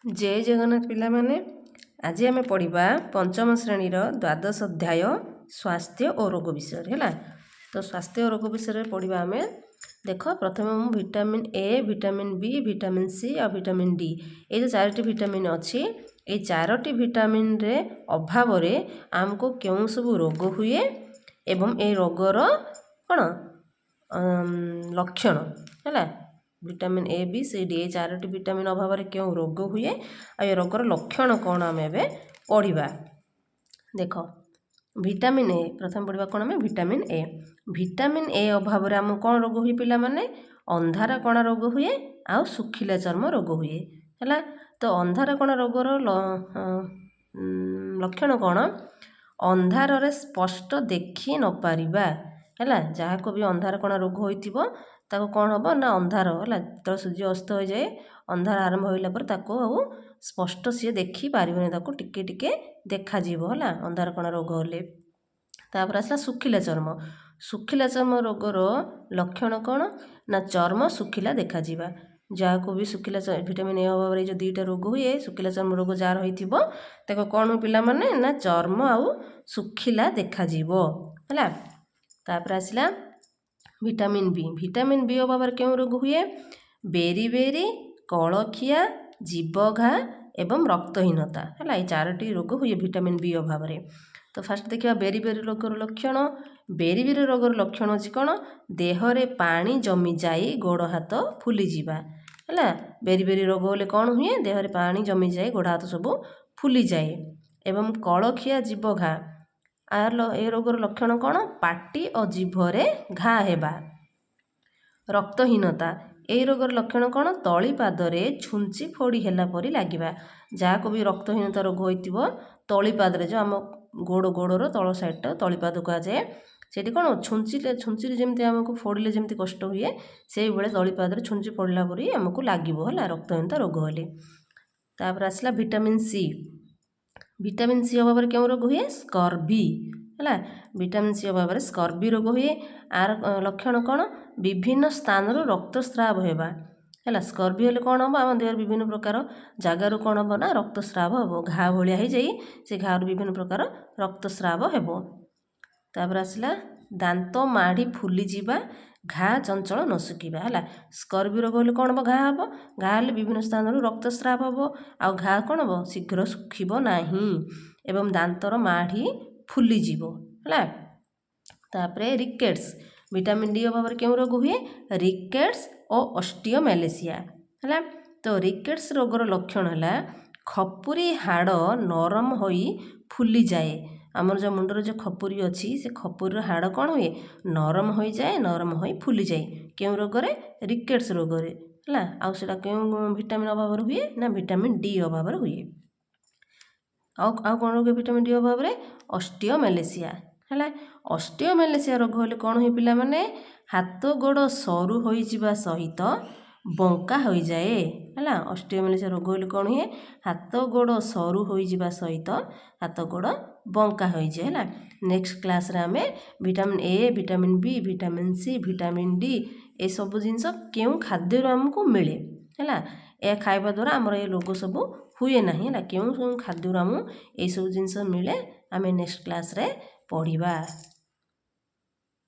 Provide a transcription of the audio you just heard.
ଜୟ ଜଗନ୍ନାଥ ପିଲାମାନେ। ଆଜି ଆମେ ପଢ଼ିବା ପଞ୍ଚମ ଶ୍ରେଣୀର ଦ୍ୱାଦଶ ଅଧ୍ୟାୟ, ସ୍ୱାସ୍ଥ୍ୟ ଓ ରୋଗ ବିଷୟରେ। ହେଲା ତ, ସ୍ୱାସ୍ଥ୍ୟ ଓ ରୋଗ ବିଷୟରେ ପଢ଼ିବା ଆମେ। ଦେଖ, ପ୍ରଥମେ ମୁଁ vitamin A, vitamin B, vitamin C ଆଉ ଭିଟାମିନ୍ ଡି, ଏଇ ଯେଉଁ ଚାରୋଟି ଭିଟାମିନ୍ ଅଛି, ଏଇ ଚାରୋଟି ଭିଟାମିନ୍ରେ ଅଭାବରେ ଆମକୁ କେଉଁ ସବୁ ରୋଗ ହୁଏ ଏବଂ ଏଇ ରୋଗର କ'ଣ ଲକ୍ଷଣ। ହେଲା, vitamin A, B, C, D, ଏ ଚାରୋଟି ଭିଟାମିନ୍ ଅଭାବରେ କେଉଁ ରୋଗ ହୁଏ ଆଉ ଏ ରୋଗର ଲକ୍ଷଣ କ'ଣ, ଆମେ ଏବେ ପଢ଼ିବା। ଦେଖ, ଭିଟାମିନ୍ ଏ ପ୍ରଥମେ ପଢ଼ିବା। କ'ଣ ଆମେ? Vitamin A. Vitamin A ଅଭାବରେ ଆମକୁ କ'ଣ ରୋଗ ହୁଏ ପିଲାମାନେ? ଅନ୍ଧାର କଣା ରୋଗ ହୁଏ ଆଉ ଶୁଖିଲା ଚର୍ମ ରୋଗ ହୁଏ। ହେଲା ତ, ଅନ୍ଧାର କଣା ରୋଗର ଲକ୍ଷଣ କ'ଣ? ଅନ୍ଧାରରେ ସ୍ପଷ୍ଟ ଦେଖି ନପାରିବା। ହେଲା, ଯାହାକୁ ବି ଅନ୍ଧାର କଣା ରୋଗ ହୋଇଥିବ, ତାକୁ କ'ଣ ହେବ ନା ଅନ୍ଧାର ହେଲା, ଯେତେବେଳେ ସୂର୍ଯ୍ୟ ଅସ୍ତ ହୋଇଯାଏ, ଅନ୍ଧାର ଆରମ୍ଭ ହୋଇଲା ପରେ ତାକୁ ଆଉ ସ୍ପଷ୍ଟ ସିଏ ଦେଖିପାରିବନି, ତାକୁ ଟିକେ ଟିକେ ଦେଖାଯିବ। ହେଲା, ଅନ୍ଧାର କଣା ରୋଗ ହେଲେ। ତାପରେ ଆସିଲା ଶୁଖିଲା ଚର୍ମ। ଶୁଖିଲା ଚର୍ମ ରୋଗର ଲକ୍ଷଣ କ'ଣ ନା ଚର୍ମ ଶୁଖିଲା ଦେଖାଯିବା। ଯାହାକୁ ବି ଶୁଖିଲା, ଭିଟାମିନ୍ ଏ ଅଭାବରେ ଏଇ ଯେଉଁ ଦୁଇଟା ରୋଗ ହୁଏ, ଶୁଖିଲା ଚର୍ମ ରୋଗ ଯାହାର ହୋଇଥିବ, ତାକୁ କ'ଣ ପିଲାମାନେ ନା ଚର୍ମ ଆଉ ଶୁଖିଲା ଦେଖାଯିବ। ହେଲା, ତାପରେ ଆସିଲା ଭିଟାମିନ୍ ବି। ଭିଟାମିନ୍ ବି ଅଭାବରେ କେଉଁ ରୋଗ ହୁଏ? ବେରି ବେରି, କଳଖିଆ, ଜୀବଘା ଏବଂ ରକ୍ତହୀନତା। ହେଲା, ଏଇ ଚାରୋଟି ରୋଗ ହୁଏ ଭିଟାମିନ୍ ବି ଅଭାବରେ। ତ ଫାଷ୍ଟ ଦେଖିବା ବେରି ବେରି ରୋଗର ଲକ୍ଷଣ। ବେରି ବେରି ରୋଗର ଲକ୍ଷଣ ଅଛି କ'ଣ? ଦେହରେ ପାଣି ଜମିଯାଇ ଗୋଡ଼ ହାତ ଫୁଲିଯିବା। ହେଲା, ବେରି ବେରି ରୋଗ ହେଲେ କ'ଣ ହୁଏ? ଦେହରେ ପାଣି ଜମିଯାଇ ଗୋଡ଼ ହାତ ସବୁ ଫୁଲିଯାଏ। ଏବଂ କଳଖିଆ, ଜୀବଘା, ଆର ଏ ରୋଗର ଲକ୍ଷଣ କ'ଣ? ପାଟି ଓ ଜିଭରେ ଘା ହେବା। ରକ୍ତହୀନତା, ଏହି ରୋଗର ଲକ୍ଷଣ କ'ଣ? ତଳିପାଦରେ ଛୁଞ୍ଚି ଫୋଡ଼ି ହେଲା ପରି ଲାଗିବା। ଯାହାକୁ ବି ରକ୍ତହୀନତା ରୋଗ ହୋଇଥିବ, ତଳିପାଦରେ, ଯେଉଁ ଆମ ଗୋଡ଼ର ତଳ ସାଇଡ଼ଟା ତଳିପାଦ କୁହାଯାଏ, ସେଇଠି କ'ଣ ଛୁଞ୍ଚିରେ ଯେମିତି ଆମକୁ ଫୋଡ଼ିଲେ ଯେମିତି କଷ୍ଟ ହୁଏ, ସେଇଭଳି ତଳିପାଦରେ ଛୁଞ୍ଚି ଫୋଡ଼ିଲା ପରି ଆମକୁ ଲାଗିବ। ହେଲା, ରକ୍ତହୀନତା ରୋଗ ହେଲେ। ତାପରେ ଆସିଲା ଭିଟାମିନ୍ ସି। ଭିଟାମିନ୍ ସି ଅଭାବରେ କେଉଁ ରୋଗ ହୁଏ? ସ୍କର୍ଭି। ହେଲା, ଭିଟାମିନ୍ ସି ଅଭାବରେ ସ୍କର୍ଭି ରୋଗ ହୁଏ। ଆର ଲକ୍ଷଣ କ'ଣ? ବିଭିନ୍ନ ସ୍ଥାନରୁ ରକ୍ତସ୍ରାବ ହେବା। ହେଲା, ସ୍କର୍ଭି ହେଲେ କ'ଣ ହେବ? ଆମ ଦେହରେ ବିଭିନ୍ନ ପ୍ରକାର ଜାଗାରୁ କ'ଣ ହେବ ନା ରକ୍ତସ୍ରାବ ହେବ। ଘା ଭଳିଆ ହେଇଯାଇ ସେ ଘାରୁ ବିଭିନ୍ନ ପ୍ରକାର ରକ୍ତସ୍ରାବ ହେବ। ତାପରେ ଆସିଲା ଦାନ୍ତ ମାଢ଼ି ଫୁଲିଯିବା, ଘା ଚଞ୍ଚଳ ନ ଶୁଖିବା। ହେଲା, ସ୍କର୍ଭି ରୋଗ ହେଲେ କ'ଣ ହେବ? ଘା ହେବ। ଘା ହେଲେ ବିଭିନ୍ନ ସ୍ଥାନରୁ ରକ୍ତସ୍ରାବ ହେବ ଆଉ ଘା କ'ଣ ହେବ? ଶୀଘ୍ର ଶୁଖିବ ନାହିଁ ଏବଂ ଦାନ୍ତର ମାଢ଼ି ଫୁଲିଯିବ। ହେଲା, ତାପରେ ରିକେଟ୍ସ। ଭିଟାମିନ୍ ଡି ଅଭାବରେ କେଉଁ ରୋଗ ହୁଏ? ରିକେଟ୍ସ ଓ ଅଷ୍ଟିଓମେଲେସିଆ। ହେଲା ତ, ରିକେଟ୍ସ ରୋଗର ଲକ୍ଷଣ ହେଲା ଖପୁରି ହାଡ଼ ନରମ ହୋଇ ଫୁଲିଯାଏ। ଆମର ଯେଉଁ ମୁଣ୍ଡର ଯେଉଁ ଖପୁରି ଅଛି, ସେ ଖପୁରିର ହାଡ଼ କ'ଣ ହୁଏ? ନରମ ହୋଇଯାଏ, ନରମ ହୋଇ ଫୁଲିଯାଏ। କେଉଁ ରୋଗରେ? ରିକେଟ୍ସ ରୋଗରେ। ହେଲା, ଆଉ ସେଇଟା କେଉଁ ଭିଟାମିନ୍ ଅଭାବରେ ହୁଏ ନା ଭିଟାମିନ୍ ଡି ଅଭାବରେ ହୁଏ। ଆଉ କ'ଣ ରୋଗ ଭିଟାମିନ୍ ଡି ଅଭାବରେ? ଅଷ୍ଟିଓମେଲେସିଆ। ହେଲା, ଅଷ୍ଟିଓମେଲେସିଆ ରୋଗ ହେଲେ କ'ଣ ହୁଏ ପିଲାମାନେ? ହାତ ଗୋଡ଼ ସରୁ ହୋଇଯିବା ସହିତ ବଙ୍କା ହୋଇଯାଏ। ହେଲା, ଅଷ୍ଟିଓମେଲେସିଆ ରୋଗ ହେଲେ କ'ଣ ହୁଏ? ହାତ ଗୋଡ଼ ସରୁ ହୋଇଯିବା ସହିତ ହାତ ଗୋଡ଼ ବଙ୍କା ହୋଇଯାଏ। ହେଲା, ନେକ୍ସଟ କ୍ଲାସ୍ରେ ଆମେ vitamin A, vitamin B, vitamin C, vitamin D, ଏସବୁ ଜିନିଷ କେଉଁ ଖାଦ୍ୟରୁ ଆମକୁ ମିଳେ, ହେଲା, ଏହା ଖାଇବା ଦ୍ୱାରା ଆମର ଏ ରୋଗ ସବୁ ହୁଏ ନାହିଁ, ହେଲା, କେଉଁ କେଉଁ ଖାଦ୍ୟରୁ ଆମକୁ ଏଇସବୁ ଜିନିଷ ମିଳେ, ଆମେ ନେକ୍ସଟ କ୍ଲାସ୍ରେ ପଢ଼ିବା।